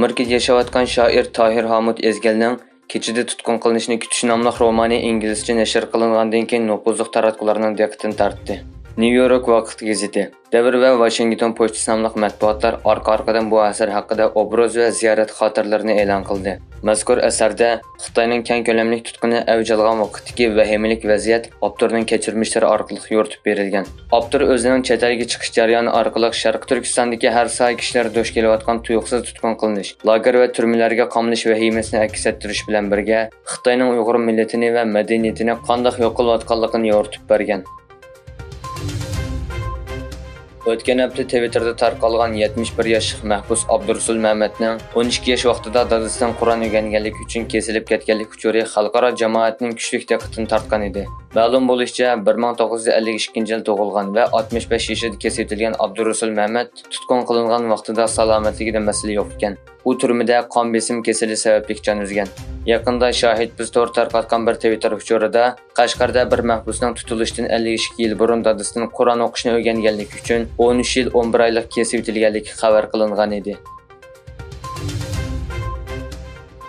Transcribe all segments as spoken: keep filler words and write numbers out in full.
ئامېرىكىدا ياشاۋاتقان شائىر تاھىر ھامۇت ئەزگەلنىڭ كېچىدە تۇتقۇن قىلىنىشنى كۈتۈش ناملىق رومانى ئىنگلىزچە نەشر قىلىنغاندىن كېيىن نوپۇزلۇق تاراتقۇلارنىڭ دىققىتىنى تارتتى. نيۇ يورك ۋاقىت گېزىتى، دەۋر ۋە ۋاشىنگتون پوچتىسى ناملىق مەتبۇئاتلار ئارقا-ئارقىدىن بۇ ئەسەر ھەققىدە ئوبراز ۋە زىيارەت خاتىرىلىرىنى ئېلان قىلدى. مەزكۇر ئەسەردە خىتاينىڭ كەڭ كۆلەملىك تۇتقۇنى ئەۋج ئالغان ۋاقىتتىكى ۋەھىمىلىك ۋەزىيەت ئاپتورنىڭ كەچۈرمىشلىرى ئارقىلىق يورۇتۇپ بېرىلگەن. ئاپتور ئۆزىنىڭ چەت ئەلگە چىقىش جەريانى ئارقىلىق شەرقىي تۈركىستاندىكى ھەر ساھە كىشىلەر دۇچ كېلىۋاتقان تۇيۇقسىز تۇتقۇن قىلىنىش، لاگېر ۋە تۈرمىلەرگە قامىلىش ۋەھىمىسىنى ئەكس ئەتتۈرۈش بىلەن بىرگە، خىتاينىڭ ئۇيغۇر مىللىتىنى ۋە مەدەنىيىتىنى قانداق يوق قىلىۋاتقانلىقىنى يورۇتۇپ بەرگەن. ئۆتكەن ھەپتە تىۋىتتېردا تارقالغان يەتمىش بىر ياشلىق مەھبۇس ئابدۇرۇسۇل مەمەتنىڭ ئون ئىككى ياش ۋاقتىدا دادىسىدىن قۇرئان ئۆگەنگەنلىكى ئۈچۈن كېسىلىپ كەتكەنلىك ئۇچۇرى خەلقئارا جامائەتنىڭ كۈچلۈك دىققىتىنى تارتقان ئىدى. مەلۇم بولۇشىچە، بىر مىڭ توققۇز يۈز ئەللىك ئىككىنچى يىل تۇغۇلغان ۋە ئاتمىش بەش يېشىدا كېسىۋېتىلگەن ئابدۇرۇسۇل مەمەت تۇتقۇن قىلىنغان ۋاقتىدا سالامەتلىكىدە مەسىلە يوق ئىكەن. ئۇ تۈرمىدە قان بېسىم كېسىلى سەۋەبلىك جان ئۈزگەن. يېقىندا شاھىت بىز تورى تارقاتقان بىر تىۋىتتېر ئۇچۇرىدا، قەشقەردە بىر مەھبۇسنىڭ تۇتۇلۇشتىن ئەللىك ئىككى يىل بۇرۇن دادىسىدىن قۇرئان ئوقۇشنى ئۆگەنگەنلىكى ئۈچۈن ئون ئۈچ يىل ئون بىر ئايلىق كېسىۋېتىلگەنلىكى خەۋەر قىلىنغان ئىدى.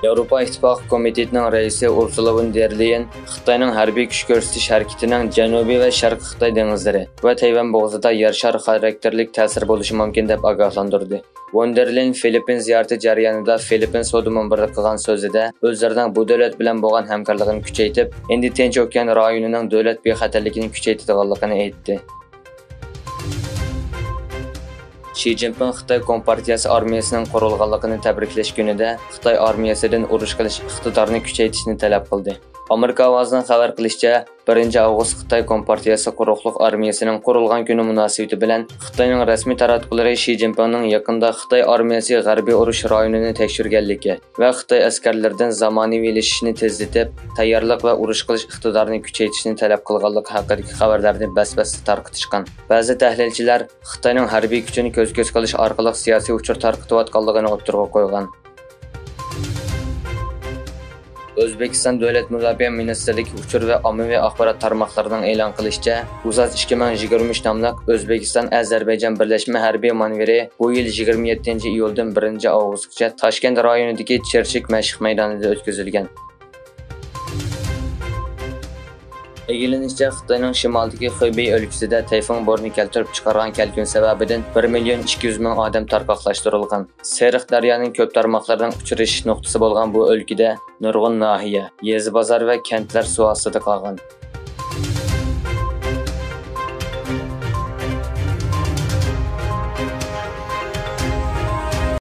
ياۋروپا ئىتتىپاقى كومىتېتىنىڭ رەئىسى ئۇرسۇلا فون دېر لېيېن خىتاينىڭ ھەربىي كۈچ كۆرسىتىش ھەرىكىتىنىڭ جەنۇبىي ۋە شەرقىي خىتاي دېڭىزلىرى ۋە تەيۋەن بوغۇزىدا يەر شارى خاراكتېرلىك تەسىرى بولۇشى مۇمكىن، دەپ ئاگاھلاندۇردى. فون دېر لېيېن فىلىپپىن زىيارىتى جەريانىدا فىلىپپىن سودا مۇنبىرىدا قىلغان سۆزىدە ئۆزلىرىنىڭ بۇ دۆلەت بىلەن بولغان ھەمكارلىقىنى كۈچەيتىپ، ھىندى تىنچ ئوكيان رايونىنىڭ دۆلەت بىخەتەرلىكىنى كۈچەيتىدىغانلىقىنى ئېيتتى. شى جىنپىڭ خىتاي كومپارتىيەسى ئارمىيەسىنىڭ قۇرۇلغانلىقىنى تەبرىكلەش كۈنىدە خىتاي ئارمىيەسىدىن ئۇرۇش قىلىش ئىقتىدارىنى كۈچەيتىشنى تەلەپ قىلدى. ئامېرىكا ئاۋازىنىڭ خەۋەر قىلىشىچە، بىرىنچى ئاۋغۇست خىتاي كومپارتىيەسى قۇرۇقلۇق ئارمىيەسىنىڭ قۇرۇلغان كۈنى مۇناسىۋىتى بىلەن خىتاينىڭ رەسمىي تاراتقۇلىرى شى جىنپىڭنىڭ يېقىندا خىتاي ئارمىيەسى غەربىي ئۇرۇش رايونىنى تەكشۈرگەنلىكى ۋە خىتاي ئەسكەرلىرىدىن زامانىۋىلىشىشنى تېزلىتىپ، تەييارلىق ۋە ئۇرۇش قىلىش ئىقتىدارىنى كۈچەيتىشنى تەلەپ قىلغانلىقى ھەققىدىكى خەۋەرلەرنى بەس-بەستە تارقىتىشقان. بەزى تەھلىلچىلەر خىتاينىڭ ھەربىي كۈچىنى كۆز-كۆز قىلىش ئارقىلىق سىياسىي ئۇچۇر تارقىتىۋاتقانلىقىنى ئوتتۇرىغا قويغان. ئۆزبېكىستان دۆلەت مۇداپىئە مىنىستىرلىكى ئۇچۇر ۋە ئاممىۋى ئاخبارات تارماقلىرىنىڭ ئېلان قىلىشىچە، ئۇزاس ئىككى مىڭ يىگىرمە ئۈچ ناملىق ئۆزبېكىستان ئەزەربەيجان بىرلەشمە ھەربىي مانېۋىرى بۇ يىل يىگىرمە يەتتىنچى ئىيۇلدىن بىرىنچى ئاۋغۇستقىچە تاشكەنت رايونىدىكى چىرچىك مەشىق مەيدانىدا ئۆتكۈزۈلگەن. ئىگىلىنىشىچە، خىتاينىڭ شىمالىدىكى خېبېي ئۆلكىسىدە تەيفۇڭ بورىنى كەلتۈرۈپ چىقارغان كەلكۈن سەۋەبىدىن بىر مىليون ئىككى يۈز مىڭ ئادەم تارقاقلاشتۇرۇلغان. سېرىق دەريانىڭ كۆپ تارماقلىرىنىڭ ئۇچرىشىش نۇقتىسى بولغان بۇ ئۆلكىدە نۇرغۇن ناھىيە، يېزا، بازار ۋە كەنتلەر سۇ ئاستىدا قالغان.